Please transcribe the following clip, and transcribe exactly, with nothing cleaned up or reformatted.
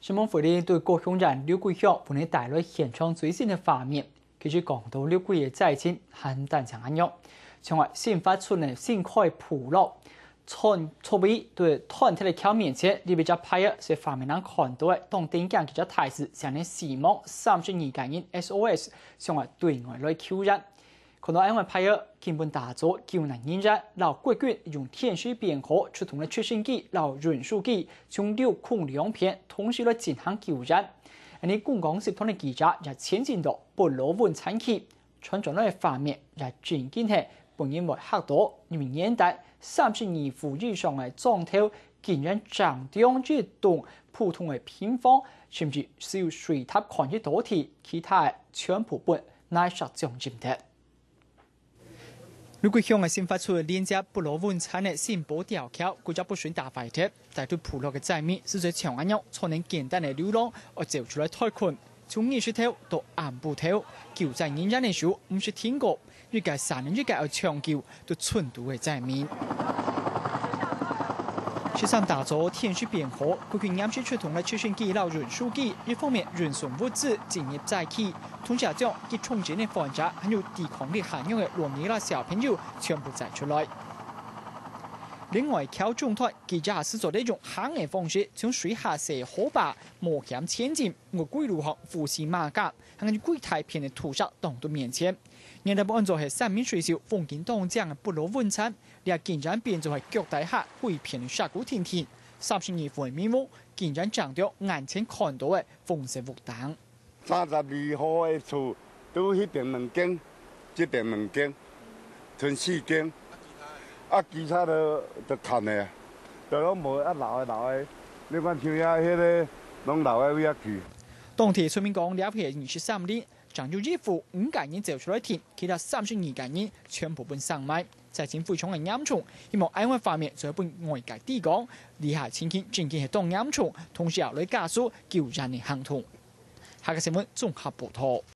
新聞回應對高雄縣六龜鄉分你帶來現場最新个畫面。其實講到六龜个災情，還單淨恁樣，像係新發出个新開部落，村，村尾對斷忒个橋面前，這邊隻牌仔係畫面上看到个，當頂驚佢隻大字寫等死亡三十二個人SOS，像係對外來求援。 看到恁樣个牌仔，根本打早救難人員摎國軍用天時便火出動个直升機摎運輸機，從陸空兩片同時來進行救援。恁呢，公共集團个記者也前進到布羅文產區，傳轉來个畫面也真經係分人會嚇到，因為原旦三十二戶以上个莊頭竟然正中一棟普通个平房，甚至只有水塔看得到底，其他个全部分泥石將浸忒。 六龜鄉个新發出連接布羅文產个新寶吊橋，歸隻不順打壞忒，大多部落个災民實在像恁樣，坐等簡單个流浪，愛走出來脫困。從日時頭到暗晡頭，救災人員个手毋識停過，一個儕一個愛搶救，都寸肚个災民。十三大早天時變好，國軍臨時出動个直升機摎運輸機，一方面運送物資進入災區， 同時也將急重症个患者，還有抵抗力下降个老人摎小朋友全部載出來。另外，橋中斷，佢也係做得用行个方式，從水下踅河壩冒險前進，愛歸路項呼吸馬甲，還有歸大片个土石擋到面前。原來本安做係山明水秀、風景當靚个布羅文產，這竟然變做係腳底下歸片个石牯亭亭，三十二戶个民屋，竟然正著眼前看到个紅色屋頂。 三十二戶个厝，拄迄頂兩間，這頂兩間，賰四間。啊，其他都，都斷个啊，都攏無啊，老个老个，你看像遐迄个，攏老个位啊去。當地村民講，了解二十三里，正有一戶五個人走出來停，其他三十二個人全部分送埋，災情非常个嚴重，希望安危方面做分外界知講，這下情形真經係當嚴重，同時也來加速救援个行動。 客家新聞綜合報導。